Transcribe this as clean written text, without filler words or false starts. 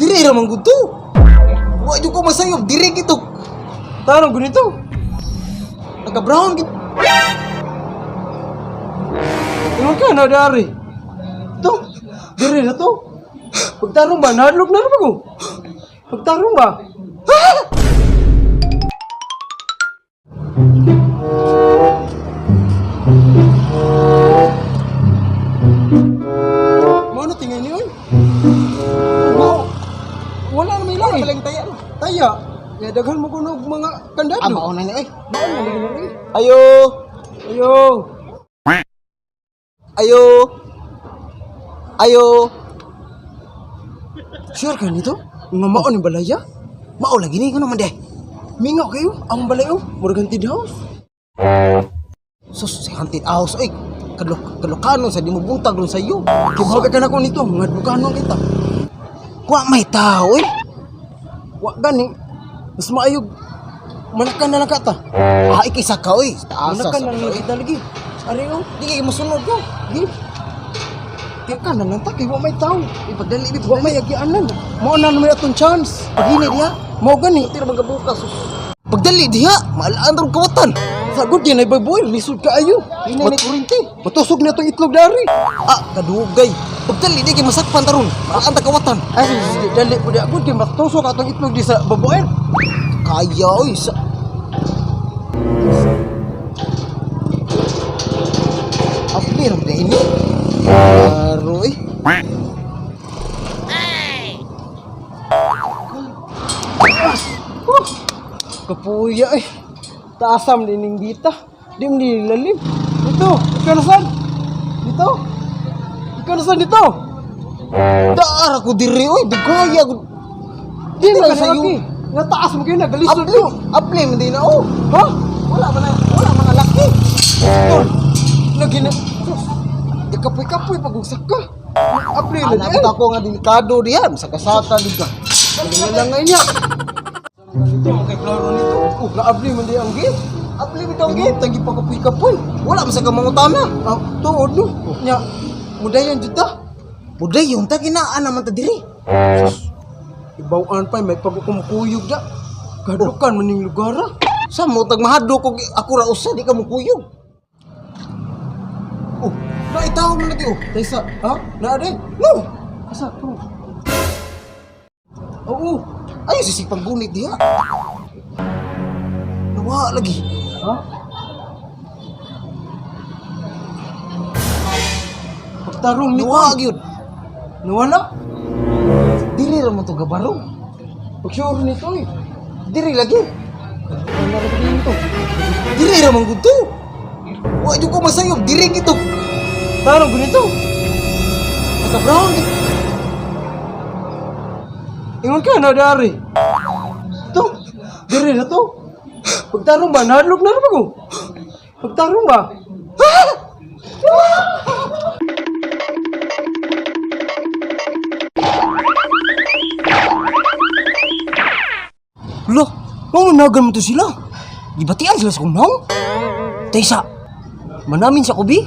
Diri ra man gud to. Wa jud ko masayop diri gito. Tarong ganito. Nagka-brown gid. Ingon ka na dari. To, diri na to. Pagtarong ba, nahadlok na rin ako. Pagtarong ba? Mao na tingay ni oy. Mao. Wala na may lahi. Wala taya. Taya. Ya daghan mo kuno og mga kandado. Ah, mao na ni oy. Mao na lagi na oy. Ayo, Ayo. Ayo. Ayo. Sure ka nito? Nga mao ni balaya? Mao lagi ni kuno man de. Mingaw kayo ang balay oh. Murag haunted house. Sus, si haunted house oy. Kadlok kadlokanon sa di mo buntag ron sa iyo. Kibaw ka na ko nito, ngadlukanon kita. Wa may tao oy. Wa gani. Mas maayog manakan na lang ka ta. Ah, ikisa ka oy. Taasa Manakan sa na lang oy. kita lagi. Ari oh, Di kay mosunod ko. gi. Tika na lang ta kay wa may tao. Ipagdali bi Wa may agianan. Mao na naman atong chance. Pagini diha. Mao gani. Tira magabukas. Sus. Pagdali diha, maalaan ron kawatan. Sagod yan ay baboy, lisod kaayo. Hinay ni kurinte. Matusog na itong itlog dari. Ah, kadugay. Pagdali di kay masakpan taron. Maalaan ta kawatan. Ay, sige, dali po di ako, di matusok atong itlog di sa baboy. Kaya oy sa. Apli ra ba ini? Aroy. Huh, kapuya eh. Taasam din ning dita. Di mo nilalim. Dito, ikaw na saan? Dito? Ikaw na saan dito? Daar ako diri oy, dugaya ko. Di Di na ka sa sayo. iyo. Nataas mo kayo, nagalisod Apli, ko. apli man din na oh. Ha? Wala man na laki. Tol, nagina. Sus, di kapoy-kapoy pag-usak ka. Apli na Alam di. ta ko nga delikado diha, sakasaka gid ka. Ano lang ngayon niya. Ito, kay klaro nito. Oh, naabli man di ang gate. Apli bitaw gid. Gate, tangi pa kapoy-kapoy. Wala man sa kamangutana. Ah, tuod no. Nya, mudayon jud ta. Buday yung ta kinaan naman ta diri. Ibawaan pa, may pagkukumukuyog da. Kadukan maning lugar ah. Sa mo tag mahadlok og ako ra usa di ka mukuyog. Oh, naitaw man lagi oh. Taysa, ha? Naa di? No. Asa? Oh. Oo. Ayo sisig panggunit diha. Nawa lagi. Ha? Pagtarong ni Nawa gyud. Nawala? Diri ra man to gabarong. Pag-sure nito eh. Diri lagi. Ano na rin to? Diri ra man gud to. Wa jud ko masayop diri gito. Tarong ganito. Naka-brown gid. Ingon ka na dari. To, diri na to. Pagtarong ba, nahadlok na rin ako. Pagtarong ba? Lo, mao nagan mo to sila. Gibatian sila sa kong naong. Taysa, manamin sa kubi.